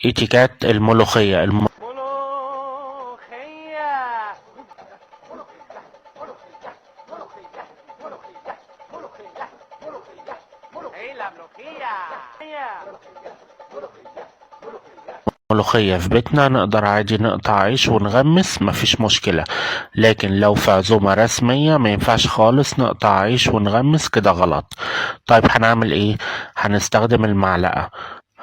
اتيكات الملوخية. الملوخية في بيتنا نقدر عادي نقطع عيش ونغمس، مفيش مشكلة، لكن لو في عزومة رسمية ما ينفعش خالص نقطع عيش ونغمس، كده غلط. طيب هنعمل ايه؟ هنستخدم المعلقة،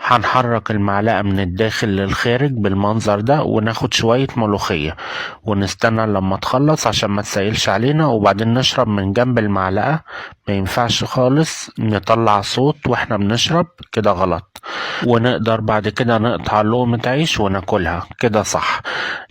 هنحرك المعلقة من الداخل للخارج بالمنظر ده، وناخد شوية ملوخية ونستنى لما تخلص عشان ما تسيلش علينا، وبعدين نشرب من جنب المعلقة. ما ينفعش خالص نطلع صوت واحنا بنشرب، كده غلط. ونقدر بعد كده نقطع لقمة عيش وناكلها، كده صح.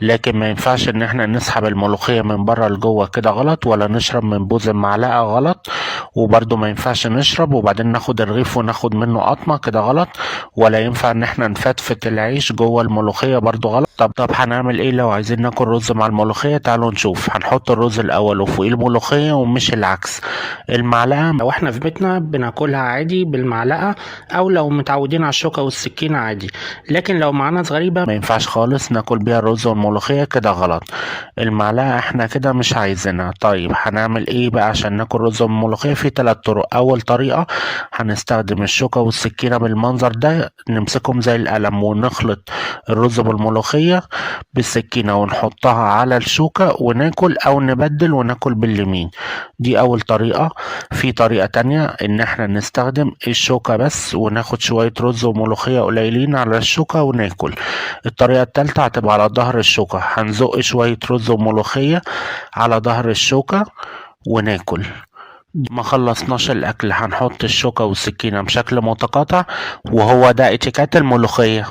لكن ما ينفعش ان احنا نسحب الملوخية من بره لجوه، كده غلط، ولا نشرب من بوز المعلقة غلط، وبرضو ما ينفعش نشرب وبعدين ناخد الرغيف وناخد منه قطمة، كده غلط، ولا ينفع ان احنا نفتفت العيش جوه الملوخية، برضو غلط. طب هنعمل ايه لو عايزين ناكل رز مع الملوخية؟ تعالوا نشوف. هنحط الرز الاول وفوقيه الملوخية ومش العكس. المعلقة لو احنا في بيتنا بناكلها عادي بالمعلقة، او لو متعودين على الشوكة والسكينة عادي، لكن لو معانا ناس غريبة ما ينفعش خالص ناكل بيها الرز والملوخية، كده غلط. المعلقة احنا كده مش عايزينها. طيب هنعمل ايه بقى عشان ناكل رز والملوخية؟ في 3 طرق. اول طريقة هنستخدم الشوكة والسكينة بالمنظر ده، نمسكهم زي القلم ونخلط الرز بالملوخية بالسكينة ونحطها على الشوكة وناكل، او نبدل وناكل باليمين. دي اول طريقة. في طريقة تانية ان احنا نستخدم الشوكة بس وناخد شوية رز وملوخية قليلين على الشوكة وناكل. الطريقة التالتة هتبقى على ظهر الشوكة، هنزق شوية رز وملوخية على ظهر الشوكة وناكل. ما خلصناش الاكل هنحط الشوكة والسكينة بشكل متقاطع، وهو ده اتيكات الملوخية.